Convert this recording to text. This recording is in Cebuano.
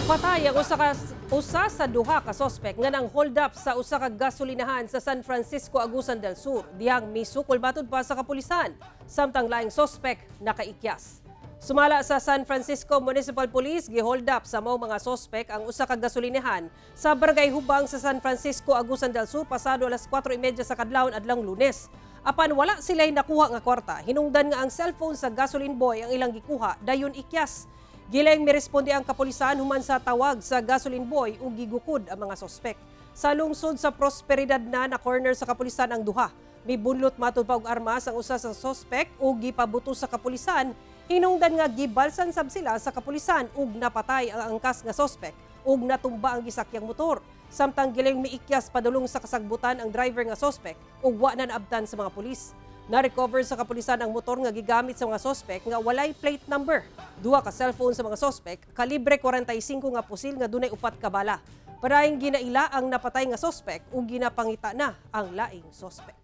Patay ang usa sa duha ka sospek nga nang hold up sa usa ka gasolinahan sa San Francisco, Agusan del Sur. Dihang misukol matud pa sa kapulisan. Samtang laing sospek nakaikyas. Sumala sa San Francisco Municipal Police, gihold up sa mao mga sospek ang usa ka gasolinahan sa Barangay Hubang sa San Francisco, Agusan del Sur pasado alas 4:30 sa kadlawon adlong Lunes. Apan wala sila'y nakuha nga kwarta. Hinungdan nga ang cellphone sa gasoline boy ang ilang gikuha dayon ikyas. Gilayong miresponde ang kapulisan human sa tawag sa gasoline boy ug gigukod ang mga sospek. Sa lungsod sa Prosperidad na na-corner sa kapulisan ang duha. Mibunlot matud pa og armas ang usa sa sospek ug gipabuto sa kapulisan. Hinungdan nga gibalsan sab sila sa kapulisan ug napatay ang angkas nga sospek ug natumba ang gisakyang motor. Samtang gilayong miikyas padulong sa kasagbutan ang driver nga sospek ug wa na naabtan sa mga pulis. Na-recover sa kapulisan ang motor nga gigamit sa mga sospek nga walay plate number. Duha ka cellphone sa mga sospek, kalibre 45 nga pusil nga dunay upat ka bala. Parayong ginaila ang napatay nga sospek ug ginapangita na ang laing sospek.